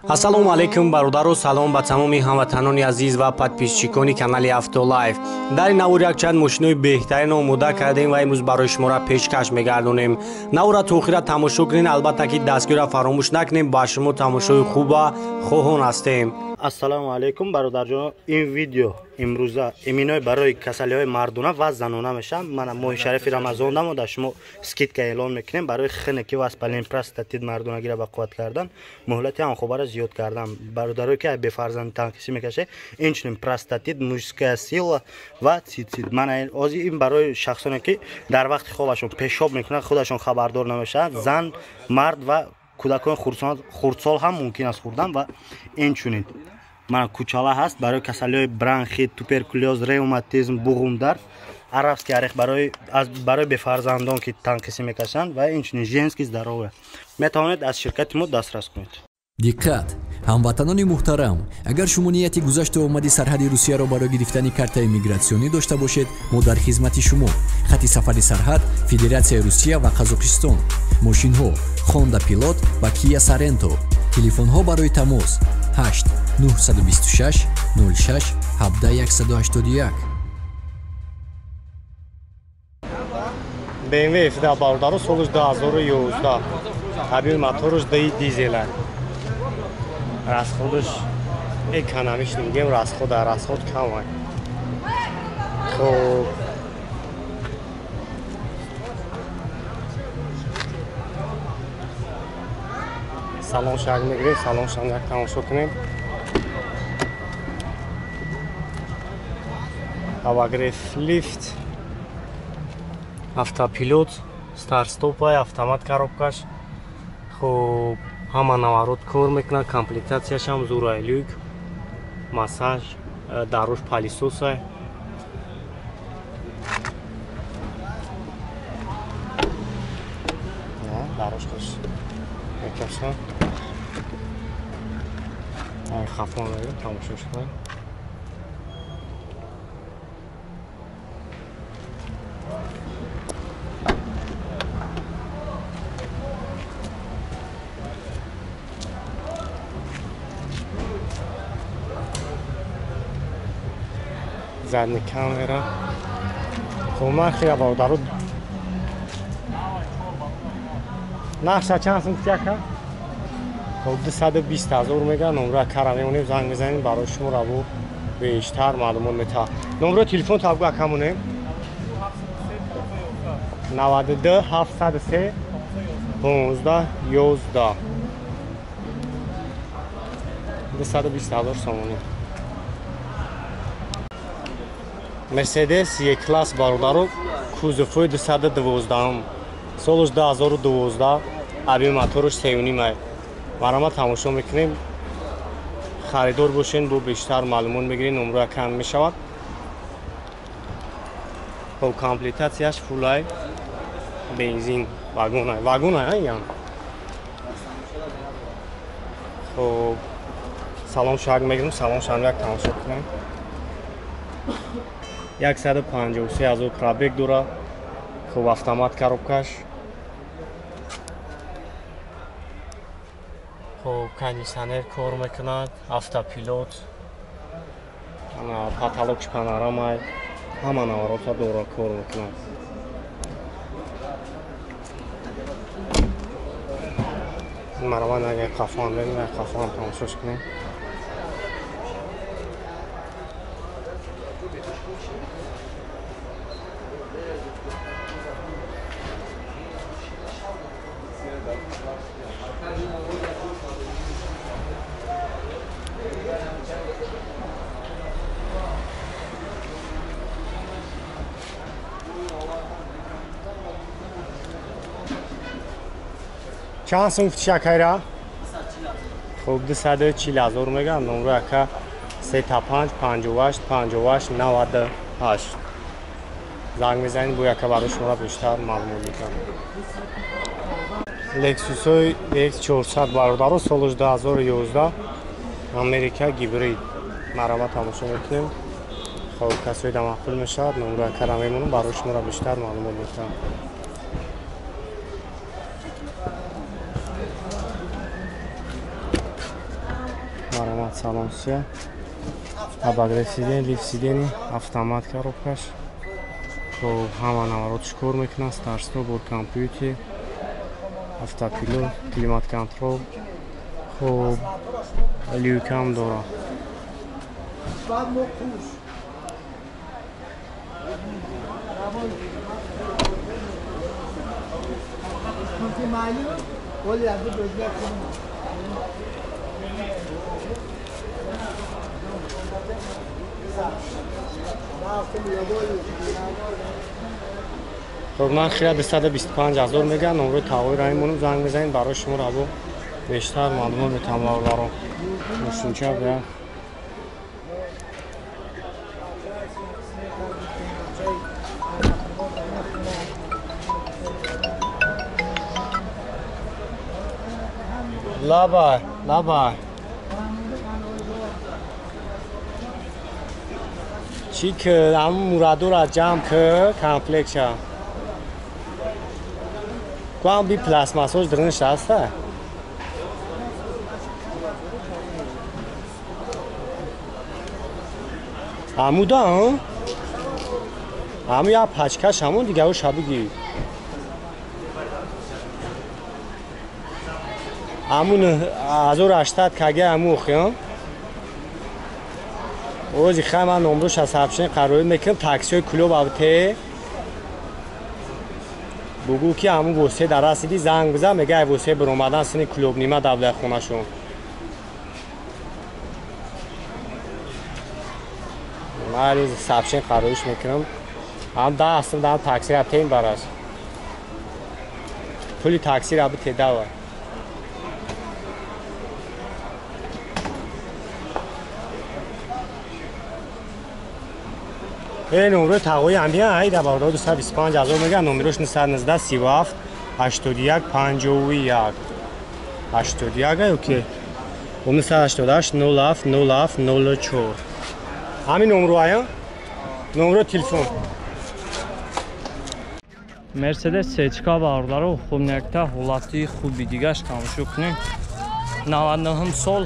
Ассалому алайкум бародару, салом ба тамоми ҳамватанони азиз ва подписчикони канали Автолайф. Дар ин навор якчанд мошинои беҳтарин омода кардем ва имрӯз барои шуморо пешкаш мегардонем. Навора то охира тамошо кунед, албатта ки дастгирро фаромӯш накунем. Ба шумо тамошои хуба хоҳон ҳастем. Ассалому алайкум бародарҷон, ин видео имрӯза иминой барои касалиҳои мардона ва занона мешавад. Мана моҳи шарифи Рамазон дамо дар шумо скидка эълон мекунем барои хунукӣ ва воспаление простатит мардонагиро ба қувват кардан, муҳлати ҳамхобаро зиёд кардан. Бародарое ки бефарзанд танқисӣ мекашед, инчунин простатит, мужская сила ва цицит. Мана ози ин барои шахсоне ки дар вақти хобашон пешоб мекунанд, худашон хабардор намешаванд, зан, мард ва кӯдакони хурдсол ҳам мумкин аст хӯрдан. Ва инчунин мана кучала ҳаст барои касалиҳои бронхит, туберкулёз, ревматизм, буғумдард, арабский орех барои бефарзандон ки танқисӣ мекашанд ва инчунин женский здоровье. Метавонед аз ширкати мо дастрас кунед. Диққат! Ҳамватанони муҳтарам, агар шумо нияти гузашту омади сарҳади Русияро барои гирифтани картаи мигратсионӣ дошта бошед, мо дар хизмати шумо. Хати сафари сарҳад Федератсияи Русия ва Қазоқистон. Мошинҳо Honda Pilot ва Kia Sorento. Телефонҳо барои тамос 8 926 06 17 181. BMW F10 бародаро, солиш 2011. Табии моторш дизела. Расходаш экономиш мегем, расход кам. Хоб салон шаг мегирем, салон шаг як тамошо кунем. Обогрев лифт, автопилот, старт-стопай, автомат коробкаш. Хоб ҳама наворот кор мекунад, комплектатсияшам зурай, люк, массаж, даруш палисосай. Даруш хуш мекашад. Хафон мегирем, тамошош кунем. Задний камера. Хоб нархи бародаро нархша чанд сум яка? Хоб 220 ҳазор мегӯянд. Номро кара мемонем, занг мезанем барои шумо раву бештар маълумот метаҳад. Номро телефон табгӯ акамонем 92 703 15 11 220 ҳазор сомонӣ. Мерседес Е-класс бародаро, кузовҳои 212, солаш 2012, аби моторш 3.5. Марама тамошо мекунем. Харидор бошен, бо бештар маълумот мегиред, номро кам мешавад. Хоб комплектатсияш фулай, бензин, вагонай, вагонай ян. Хоб салон шаг мегирем, салон шаг як тамошо кунем. 153 ҳазор пробег дорад. Хоб автомат коробкаш. Хоб кондиционер кор мекунад, автопилот, потолокш панорамай, ҳама наворота дора кор мекунад. Мараван агар қафоам бинем, қафоам тамошош кунем. Чанд сум фтишакайра? Хоб 240 ҳазор мегӯянд. Номро яка 35 58 58 98 занг мезанед, бо яка барои шуморо бештар маълумот метаҳад. Lexus-ҳои X400 бародаро, солаш 2011, Америка гибрид. Марама тамошо мекунем. Хоб касои да маъқул мешавад, номро якара мемонам, барои шуморо бештар маълумот метаҳам. Маромат салон сия. Обогрев сиденья, лифт сиденья, автомат коробкаш. Хоб, ҳама наворотш кор мекунад, старт-стоп, бор компютер, автопилот, климат-контрол. Хоб, люкам дора. Хоб, нархи 225 ҳазор мегӯянд, номрои тағои раимонум занг мезанед, барои шумо рабо бештар маълумот метавон бародарон. Мошинча бия. Лабай, лабай. Чӣ ки ҳамун мурадора ҷамъ ки комплектша. Куам би пластмассош дринш аста? Амуда, ҳа? Аму як пачкаш ҳамон дигару шабиги. Амун 1800 кага аму охи, ҳа? Ози хай ман номрош аз ҳабшин қарорӣ мекунам, таксиҳои клуб авте. Бугӯ ки ҳамун воситаи дар расиди занг бизан, мега ай воситаи биромадан сини клуб нима давлаи хонашон. Ман сабшин қарориш мекунам. Ҳам даҳ сум даҳ таксира тем бараш. Пули таксира бите дава. Э номрои тағои ҳамия ай да бародаро 225 ҳазор мегӯянд, номерош 919 37 81 51 81 ё ки 988 07 07 04. Ҳамин номро ая? Номро телефон. Мерседес Сечка бародаро, хуб якта ҳолати хуби дигаш тамошо кунем. 99 сол.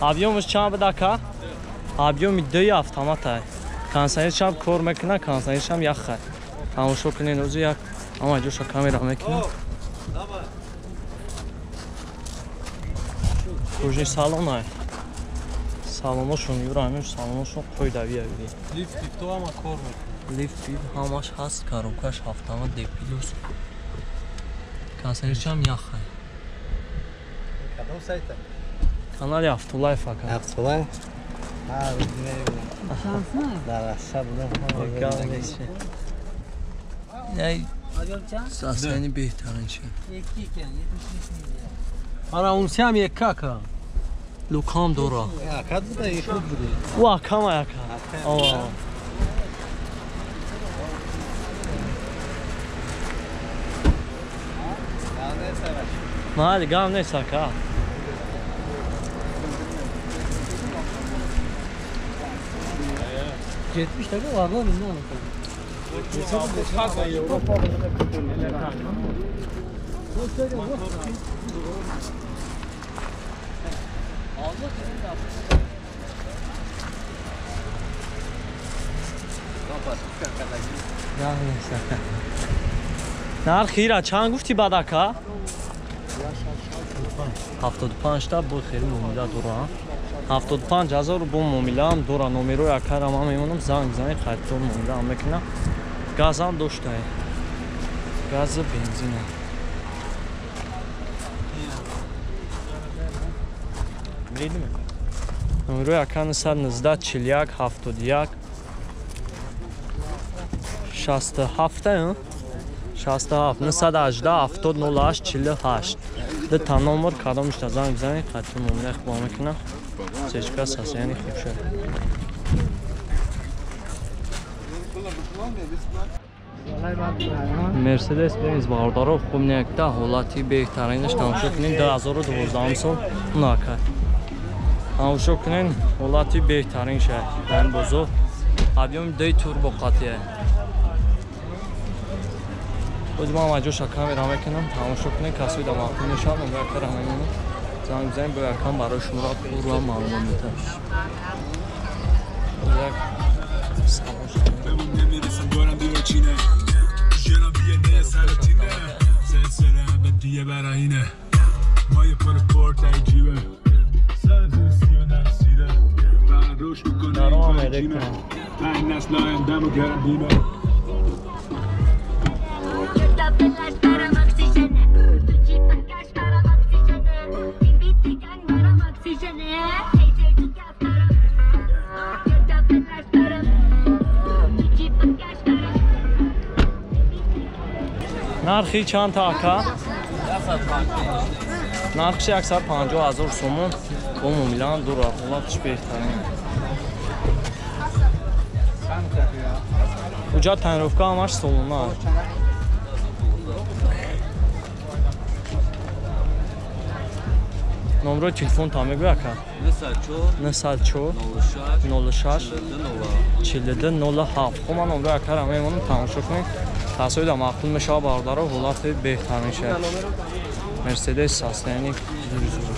Объёмаш чанд буда ка? Объёми 2 автомат ай. Консанишам кор мекунад, консанишам яхай. Тамошо кунед, ози як ама ҷоша камера мекунад. Кожни салон ай. Салоношон юра ҳамин салоношон қойдавӣ ай. Лифт лифто ҳама кор мекунад. Лифт ҳамаш ҳаст, коробкаш автомат D+. Консанишам яхай. Кадом сайта? Канали Автолайф ака. Автолайф? Сасяни беҳтарин чи. Ана унсиам якка ка. Лукам дора. Акад буда, якуд буда. У акама яка. Ова. Майли, гам нест ака. 70 dakika vagon ne anlatalım. Нархи ира чанд гуфти баъд ака? 75 та бо хели муомила дора. 75 ҳазор бо муомилаам дора. Номерои акарам ҳам мемонам, занг бизанед, қайтор муомилаам мекунам. Газам доштае. Газа бензина. Номерои ака 919 41 71 67 67 918 70 08 48. Ду та номер кадомишта занг бизанед, қайтор муомилаи хуб мекунам. Сечка состояние хуб шуд. Мерседес Бенз бародаро, хуб якта ҳолати беҳтаринаш тамошо кунед. 2012 сол нака. Тамошо кунед, ҳолати беҳтарин шай дар ин бозор. Объёми 2 турбо қатъия. Боз ман маҷоша камера мекунам, тамошо кунед, касои да маъқул мешавад, номер кара мемонам. Занг бизанед, бо якам барои шуморо пурра маълумот медиҳам. Як даром электро. Нархи чанд та ака? Нархи 150 000 сомон. Бо муомилаам дур ҳолатш беҳтарин. Уҷа тонировка ҳамаш солона. Номрои телефон та мегӯй ака? 904 06 42 07. Хуб, ман номрои акара мемонам, тамошо кунед. Тасоида маъқул мешавад бародаро, ҳолати беҳтарин шавад. Мерседес аст, яъне зур.